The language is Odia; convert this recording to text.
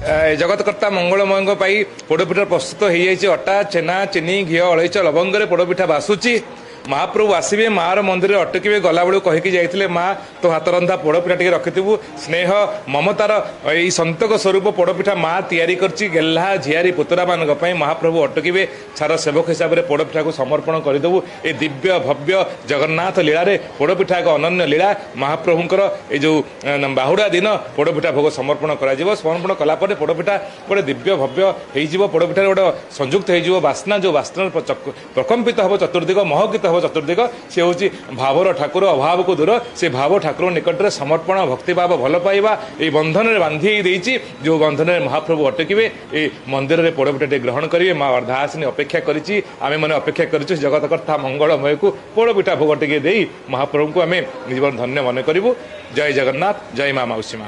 ଜଗତକର୍ତ୍ତା ମଙ୍ଗଳମୟଙ୍କ ପାଇଁ ପୋଡ଼ପିଠା ପ୍ରସ୍ତୁତ ହେଇଯାଇଛି। ଅଟା, ଛେନା, ଚିନି, ଘିଅ, ଅଳେଇଚ, ଲବଙ୍ଗରେ ପୋଡ଼ପିଠା ବାସୁଛି। ମହାପ୍ରଭୁ ଆସିବେ, ମାର ମନ୍ଦିରରେ ଅଟକିବେ। ଗଲାବେଳକୁ କହିକି ଯାଇଥିଲେ, ମା, ତୋ ହାତ ରନ୍ଧା ପୋଡ଼ପିଠା ଟିକେ ରଖିଥିବୁ। ସ୍ନେହ ମମତାର ଏଇ ସନ୍ତକ ସ୍ୱରୂପ ପୋଡ଼ପିଠା ମା ତିଆରି କରିଛି ଗେହ୍ଲା ଝିଆରୀ ପୁତୁରାମାନଙ୍କ ପାଇଁ। ମହାପ୍ରଭୁ ଅଟକିବେ, ସାର ସେବକ ହିସାବରେ ପୋଡ଼ପିଠାକୁ ସମର୍ପଣ କରିଦେବୁ। ଏ ଦିବ୍ୟ ଭବ୍ୟ ଜଗନ୍ନାଥ ଲୀଳାରେ ପୋଡ଼ପିଠା ଏକ ଅନନ୍ୟ ଲୀଳା। ମହାପ୍ରଭୁଙ୍କର ଏଇ ଯୋଉ ବାହୁଡ଼ା ଦିନ ପୋଡ଼ପିଠା ଭୋଗ ସମର୍ପଣ କରାଯିବ। ସମର୍ପଣ କଲା ପରେ ପୋଡ଼ପିଠା ଗୋଟେ ଦିବ୍ୟ ଭବ୍ୟ ହେଇଯିବ। ପୋଡ଼ପିଠାରେ ଗୋଟେ ସଂଯୁକ୍ତ ହେଇଯିବ ବାସ୍ନା, ଯୋଉ ବାସ୍ନା ପ୍ରକମ୍ପିତ ହେବ ଚତୁର୍ଦିଗ, ମହକିତ ହେବ ଚତୁର୍ଦିଗ। ସେ ହେଉଛି ଭାବର ଠାକୁର, ଅଭାବକୁ ଦୂର। ସେ ଭାବ ଠାକୁରଙ୍କ ନିକଟରେ ସମର୍ପଣ, ଭକ୍ତିଭାବ, ଭଲ ପାଇବା ଏଇ ବନ୍ଧନରେ ବାନ୍ଧି ଦେଇଛି, ଯୋଉ ବନ୍ଧନରେ ମହାପ୍ରଭୁ ଅଟକିବେ, ଏଇ ମନ୍ଦିରରେ ପୋଡ଼ପିଠା ଟିକେ ଗ୍ରହଣ କରିବେ। ମା ଅର୍ଦ୍ଧାସିନୀ ଅପେକ୍ଷା କରିଛି, ଆମେ ମାନେ ଅପେକ୍ଷା କରିଛୁ। ଜଗତକର୍ତ୍ତା ମଙ୍ଗଳମୟକୁ ପୋଡ଼ପିଠା ଭୋଗ ଟିକେ ଦେଇ ମହାପ୍ରଭୁଙ୍କୁ ଆମେ ଜୀବନ ଧନ୍ୟ ମନେ କରିବୁ। ଜୟ ଜଗନ୍ନାଥ, ଜୟ ମା ମାଉସୀ ମା।